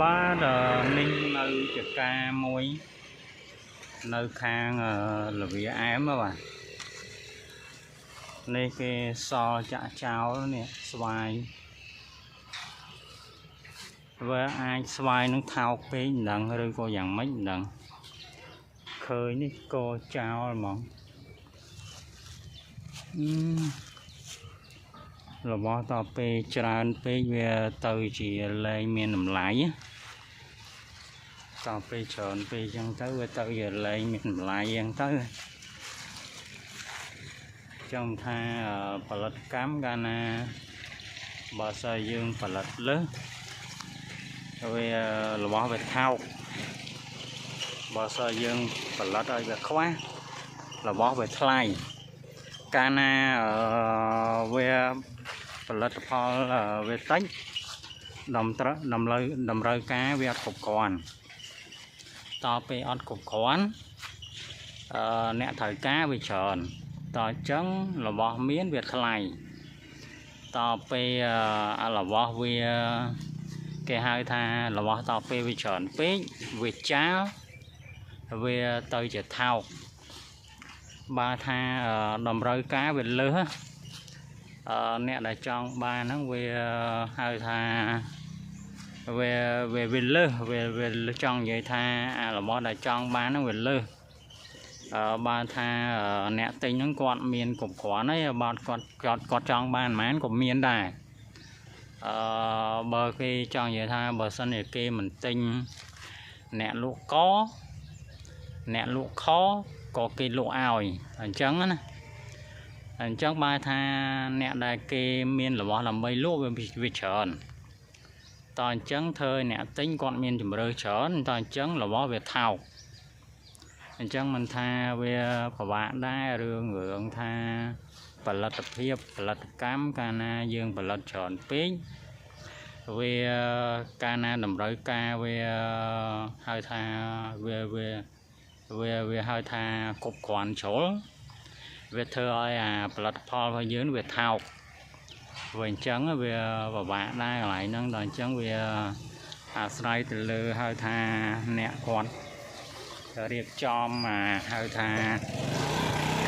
បាទនេះនៅចកាមួយនៅខាងលវាអែមបាទនេះគេសល់ចាក់ចោលនេះស្វាយវាអាចស្វាយនឹងថោកពេកមិនដឹងឬក៏យ៉ាងម៉េចមិនដឹងឃើញនេះកចោលហ្មងរបស់តពេលច្រើនពេកវាទៅជាលែងមានតម្លៃតពេលច្រើនពេកចឹងទៅវាទៅជាលែងមានតម្លៃចឹងទៅចង់ថាផលិតកម្មកាលណាបើសិនយើងផលិតលើសវារបស់វាថោកបើសិនយើងផលិតឲ្យវាខ្វះរបស់វាថ្លៃកាលណាវាផលិតផលវាតិចតម្រូវការវាអត់គ្រប់គ្រាន់តពេលអត់គ្រប់គ្រាន់អ្នកត្រូវការវាច្រើនតអញ្ចឹងរបស់មានវាថ្លៃតពេលរបស់វាគេហៅថារបស់តពេលវាច្រើនពេកវាចាលវាទៅជាថោកបើថាតម្រូវការវាលើសអ្នកដែលចង់បានហ្នឹងវាហៅថាវាវាលើសវាចង់និយាយថាអារបស់ដែលចង់បានហ្នឹងវាលើសបានថាអ្នកទិញហ្នឹងគាត់មានគ្រប់គ្រាន់ហើយបើគាត់ចង់បានប៉ុន្មានក៏មានដែរបើគេចង់និយាយថាបើសិនជាគេមិនទិញអ្នកលក់កអ្នកលក់ខក៏គេលក់ឲ្យអញ្ចឹងណាអញ្ចឹងបើថាអ្នកដែលគេមានរបស់ដើម្បីលក់វាច្រើនតអញ្ចឹងធ្វើអ្នកទិញគាត់មានជំរឿច្រើនតអញ្ចឹងរបស់វាថោកអញ្ចឹងមិនថាវាពិបាកដែររឿងថាផលិតភាពផលិតកម្មកាលណាយើងផលិតច្រើនពេកវាកាលណាតម្រូវការវាហៅថាវាហៅថាគ្រប់គ្រាន់ជ្រុលវាធ្វើឲ្យអាផលិតផលរបស់យើងវាថោកវាអញ្ចឹងវាពិបាកដែរកន្លែងហ្នឹងដល់អញ្ចឹងវាអាស្រ័យទៅលើហៅថាអ្នកគាត់រៀបចំអាហៅថា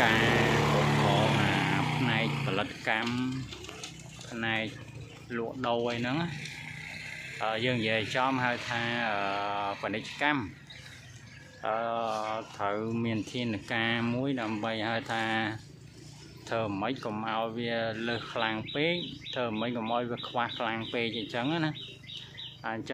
ការគ្រប់គ្រងអាផ្នែកផលិតកម្មផ្នែកលក់ដូរអីហ្នឹងយើងនិយាយចំហៅថាពាណិជ្ជកម្មត្រូវមានធានការមួយដើម្បីហៅថាធ្វើម៉េចកុំឲ្យវាលើសខ្លាំងពេកធ្វើម៉េចកុំឲ្យវាខ្វះខ្លាំងពេកអញ្ចឹងណាអញ្ចឹង